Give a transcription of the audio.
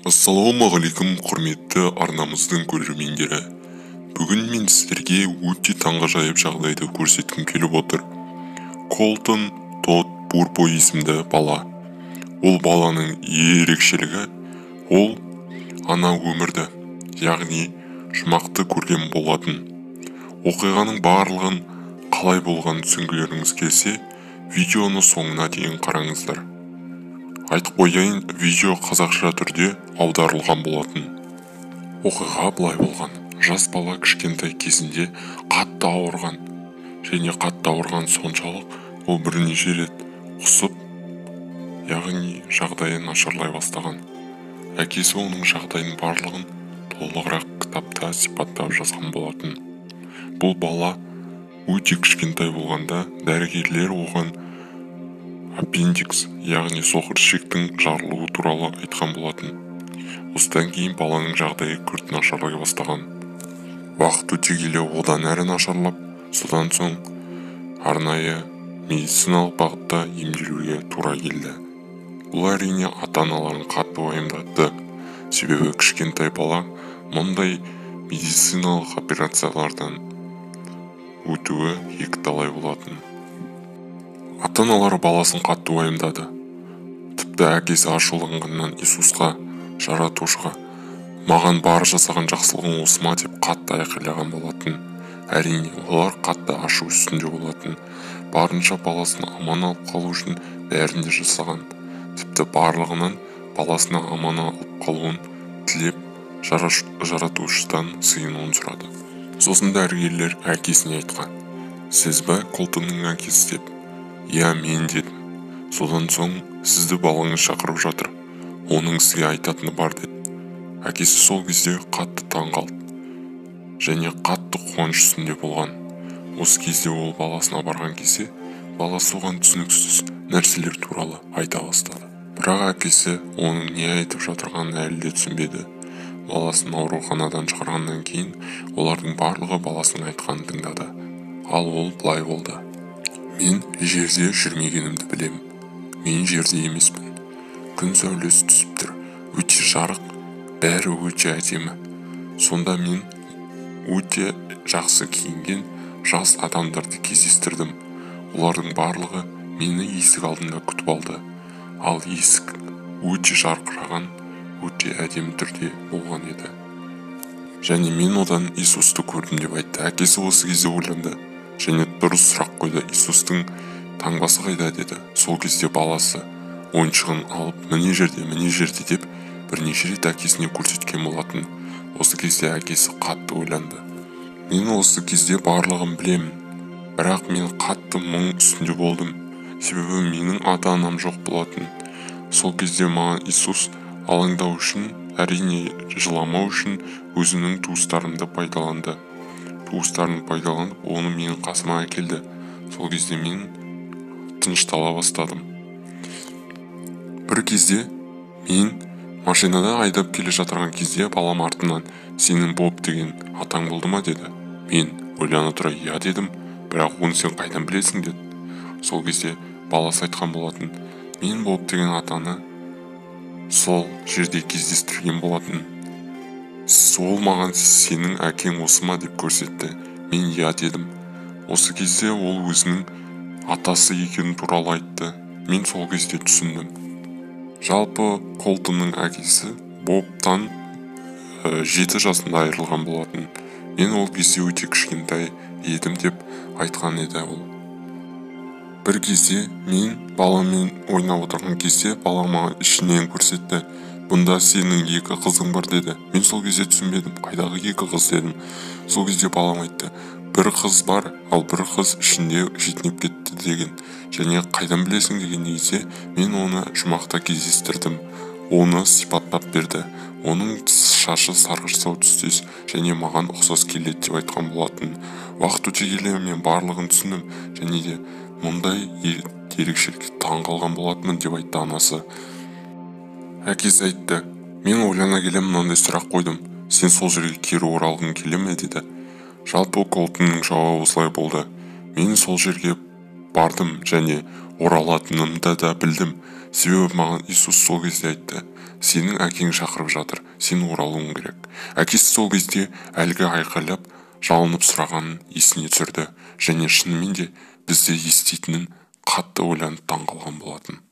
Ассалаумағалейкум, құрметті арнамыздың көрермендері. Бүгін мен сіздерге өте таңғажайып жағдайды көрсеткім келіп отыр. Колтон Тодд Бурбо есімді бала. Ол баланың ерекшелігі, ол ана өмірді, яғни жұмақты көрген болатын. Оқиғаның барлығын қалай болғанын түсінгілеріңіз келсе, видеоны соңына дейін қараңыздар. Айтып қояйын, видео қазақша түрде аударылған болатын. Оқиға былай болған. Жас бала кішкентай кезінде қатты ауырған. Және қатты ауырған соншалық, ол бірнеше рет құсып, яғни жағдайы нашарлай бастаған. Әкесі оның жағдайын барлығын толығырақ кітапта сипаттап жазған болатын. Бұл бала өте кішкентай болғанда дәрігерлер оған аппендикс, яғни соқыр ішектің жарылуы туралы айтқан болатын. Осыдан кейін баланың жағдайы күрт нашарлай бастаған. Уақыт өте келе одан әрі нашарлап, содан соң арнайы медициналық бағытта емделуге тура келді. Бұл әрине ата-аналарын қатты уайымдатты. Себебі кішкентай бала мұндай медициналық операциялардан өтуі екіталай болатын. Ата-аналары баласын қатты уайымдады. Тіпті әкесі ашуланғаннан Иисусқа, жаратушыға, маған бар жасаған жақсылығың осы ма деп қатты айқайлаған болатын. Әрине, олар қатты ашу үстінде болатын. Барынша баласын аман алып қалу үшін бәрін де жасаған. Тіпті барлығынан баласына аман алып қалуын тілеп, жаратушыдан сыйынуын сұрады. Сосын дәрігерлер әкесіне айтқан: "Сіз бе Колтонның әкесі?" деп. "Иә, мен", дедім. Содан соң сізді балаңыз шақырып жатыр, оның сізге айтатыны бар, деді. Әкесі сол кезде қатты таң қалды және қатты қуаныш үстінде болған. Осы кезде ол баласына барған кезде баласы оған түсініксіз нәрселер туралы айта бастады. Бірақ әкесі оның не айтып жатырғанын әлі де түсінбеді. Баласын ауруханадан шығарғаннан кейін олардың барлығы баласының айтқанын тыңдады. Ал ол былай болды: "Мен жерде жүрмегенімді білем. Мен жерде емеспін. Күн сәулесі түсіп тұр, өте жарық, бәрі өте әдемі. Сонда мен өте жақсы киінген жас адамдарды кездестірдім. Олардың барлығы мені есік алдында күтіп алды. Ал есік өте жарқыраған, өте әдемі түрде болған еді. Және мен одан Иисусты көрдім", деп айтты. Әкесі осы кезде ойланды және дұрыс сұрақ қойды: "Иисустың таңбасы қайда?" деді. Сол кезде баласы ойыншығын алып, міне жерде, міне жерде деп бірнеше рет әкесіне көрсеткен болатын. Осы кезде әкесі қатты ойланды. "Мен осы кезде барлығын білемін, бірақ мен қатты мұң үстінде болдым. Себебі менің ата-анам жоқ болатын. Сол кезде маған Иисус алаңдау үшін, әрине жыламау үшін өзінің туыстарымды пайдаланды. Туыстарын пайдаланып, оны менің қасыма әкелді. Сол кезде мен тыныштала бастадым. Бір кезде мен машинада айдап келе жатырған кезде балам артымнан: "Сенің Боб деген атаң болды ма?" деді. Мен ойлана тұра иә дедім, бірақ оны сен қайдан білесің деді. Сол кезде баласы айтқан болатын: "Мен Боб деген атаны сол жерде кездестірген болатын. Ол маған сенің әкең осы ма деп көрсетті. Мен иә дедім. Осы кезде ол өзінің атасы екені туралы айтты. Мен сол кезде түсіндім". Жалпы Колтонның әкесі Бобтан 7 жасында айырылған болатын. "Мен ол кезде өте кішкентай едім", деп айтқан еді ол. Бір кезде мен баламмен ойнап отырған кезде балам маған ішінен көрсетті. "Бұнда сенің екі қызың бар", деді. Мен сол кезде түсінбедім, қайдағы екі қыз дедім. Сол кезде балам айтты: "Бір қыз бар, ал бір қыз ішінде жетінеп кетті", деген. Және қайдан білесің деген кезде, мен оны жұмақта кездестірдім. Оны сипаттап берді. Оның шашы сарғыштау түстес және маған ұқсас келеді деп айтқан болатын. Уақыт өте келе мен барлығын түсіндім және де мұндай ерекшелікке таң қалған болатынмын, деп айтты анасы. Әкесі айтты: "Мен ойлана келе мынандай сұрақ қойдым. Сен сол жерге кері оралғың келе ме?" деді. Жалпы Колтонның жауабы осылай болды: "Мен сол жерге бардым және оралатынымды да білдім. Себебі маған Иисус сол кезде айтты: Сенің әкең шақырып жатыр, сен оралуың керек. Әкесі сол кезде әлгі айқайлап, жалынып сұрағанын есіне түсірді және шынымен де бізді еститінін қатты ойланып таң қалған болатын.